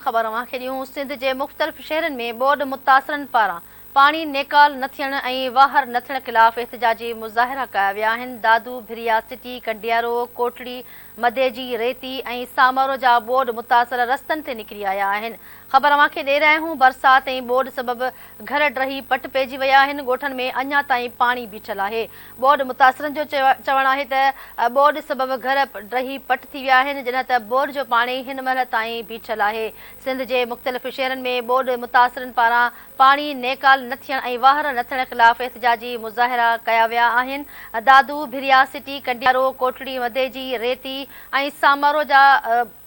خبر اوهان کي ڏيون سنڌ جي مختلف شهرن ۾ ٻوڏ متاثرن پاران پاڻي نيڪال نه ٿيڻ ۽ واهر نه ٿيڻ خلاف احتجاجي مظاهرا ڪيا ويا آهن. دادو، ڀريا سٽي، ڪنڊيارو، ڪوٽڙي، مديجي، ريتي ۽ سامارو جا ٻوڏ متاثر رستن تي نڪري آيا آهن. خبر اوهان کي ڏئي رهيا آهيون برسات ۽ ٻوڏ سبب گهر ڊهي پٽ پئجي ويا آهن، ڳوٺن ۾ اڃا تائين پاڻي بيٺل آهي. ٻوڏ متاثرن جو چوڻ آهي ته ٻوڏ سبب گهر ڊهي پٽ ٿي ويا آهن، جڏهن ته بور جو پاڻي هن مهل تائين بيٺل آهي. سنڌ جي مختلف شهرن ۾ ٻوڏ متاثرن پاران پاڻي نيڪال نه ٿيڻ ۽ واهر نه ٿيڻ خلاف احتجاجي مظاهرا ڪيا ويا آهن. دادو، ڀريا سٽي، ڪنڊيارو، ڪوٽڙي، مديجي، ريتي ۽ سامارو جا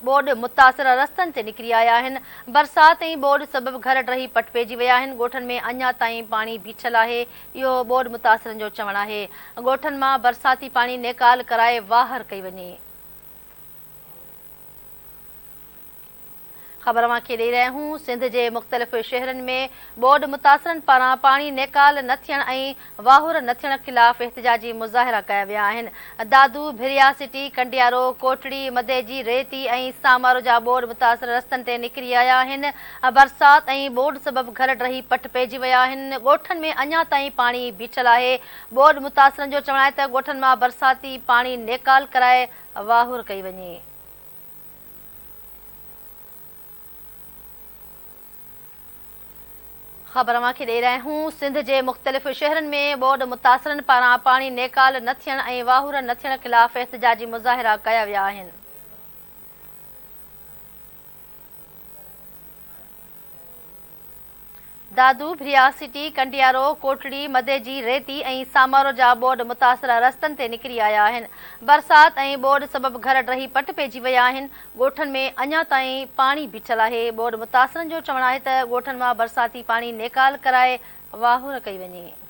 ٻوڏ متاثر رستن تي نڪري آيا آهن. برسات ۽ ٻوڏ سبب گهر ڊهي پٽ پئجي ويا آهن. ڳوٺن ۾ اڃا تائين پاڻي بيٺل آهي. اهو ٻوڏ متاثرن جو چوڻ آهي. ڳوٺن مان برساتي پاڻي نيڪال ڪرائي واهر ڪئي وڃي. خبر اوهان کي ڏئي رهيا آهيون سنڌ جي مختلف شهرن ۾ ٻوڏ متاثرن پاران پاڻي نيڪال نه ٿيڻ ۽ واهر نه ٿيڻ خلاف احتجاجي مظاهرا ڪيا ويا آهن. دادو، ڀريا سٽي، ڪنڊيارو، ڪوٽڙي، مديجي، ريتي ۽ سامارو جا ٻوڏ متاثر رستن تي نڪري آيا آهن. برسات ۽ ٻوڏ سبب گهر ڊهي پٽ پئجي ويا آهن. ڳوٺن ۾ اڃا تائين پاڻي بيٺل آهي. ٻوڏ متاثرن جو چوڻ آهي ته ڳوٺن مان برساتي پاڻي نيڪال ڪرائي واهر ڪئي وڃي. خبر اوهان کي ڏئي رهيا آهيون سنڌ جي مختلف شهرن ۾ ٻوڏ متاثرن پاران پاڻي نيڪال نه ٿيڻ ۽ واهور نه ٿيڻ خلاف احتجاجي مظاهرا ڪيا ويا آهن. دادو، ڀريا سٽي، ڪنڊيارو، ڪوٽڙي، مديجي، ريتي ۽ سامارو جا ٻوڏ متاثر رستن تي نڪري آيا آهن. برسات ۽ ٻوڏ سبب گهر ڊهي پٽ پئجي ويا آهن. ڳوٺن ۾ اڃا تائين پاڻي بيٺل آهي. ٻوڏ متاثرن جو چوڻ آهي ته ڳوٺن مان برساتي پاڻي نيڪال ڪرائي واهور ڪئي وڃي.